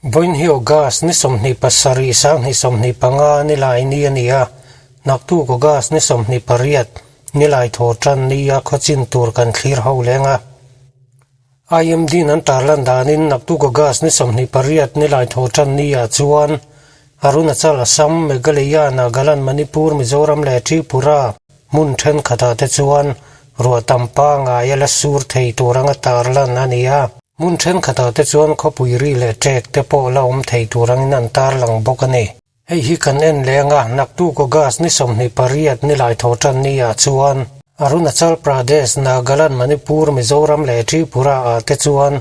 Vawiin hi August ni 27 2025 nilai ni a ni a, naktuk August ni 28 nilai thaw tan nia khawchin tur kan thlir ho leng a. IMD in an tarlan danin naktuk August ni 28 nilai thaw tan nia chuan Arunachal, Assam, Meghalaya, Nagaland, Manipur, Mizoram leh Tripura hmun thenkhatah te chuan ruah tam pangngai a la sur thei tur anga tarlan a ni a. Hmun thenkhatah te chuan khawpui ri leh ṭek te pawh la awm thei tur angin an tarlang bawk a ni. Hei hi kan en leng a, naktuk August ni 28 nilai thaw ṭan ni ah chuan Arunachal Pradesh, Nagaland, Manipur, Mizoram leh Tripura ah te chuan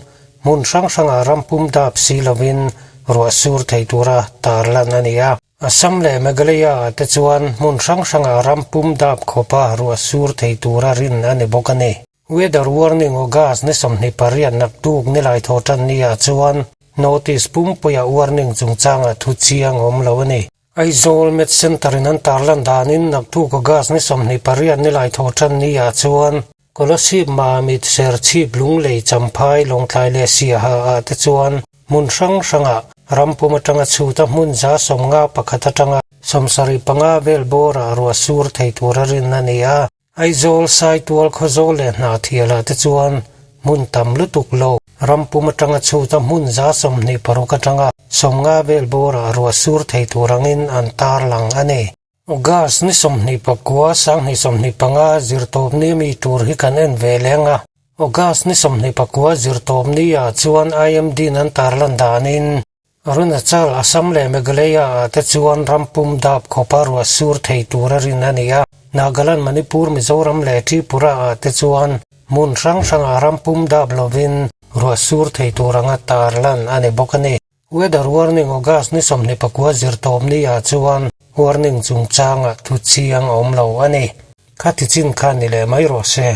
hmun hrang hrangah ram pum dap si lovin ruah sur thei tura tarlan a ni a. Assam leh Meghalaya ah te chuan hmun hrang hrangah ram pum dap khawpa ruah sur thei tura rin a ni bawk a ni. Weather warning August ni 28 naktuk nilai thaw tan ni ah chuan notice pumpuia warning chungchangah thu chiang awm lo a ni. Aizawl Met Centre in an tarlan danin naktuk August ni 28 nilai thaw tan ni ah chuan Kolasib Mamit Serchhip Lunglei Champhai Lawngtlai leh Siaha ah te chuan hmun hrang hrangah ram pum atanga chhuta hmun 51 atanga 75 vel bawrah ruah sur thei tura rin a ni a. Aizawl, Saitual, Khawzawl leh Hnahthialah te chuan hmun tam lutuk lo. Ram pum atanga chhuta hmun 26 atanga 50 vel bawrah ruah sur thei tur angin an tarlang a ni. August ni 29, 2025 zirtawp ni mi tur hi kan en ve leng a. August ni 29 zirtawp ni ah chuan IMD in an tarlan danin Arunachal, Assam leh Meghalaya ah te chuan ram pum dap khawpa ruah sur thei tura rin a ni a. Nagaland, Manipur, Mizoram leh Tripura ah te chuan hmun hrang hrangah ram pum dap lovin ruah sur thei tur anga tarlan a ni bawk a ni. Weather warning August ni 29 zirtawp ni ah chuan warning chungchangah thu chiang a awm lo a ni. Khati chin kha ni leh mai rawh se.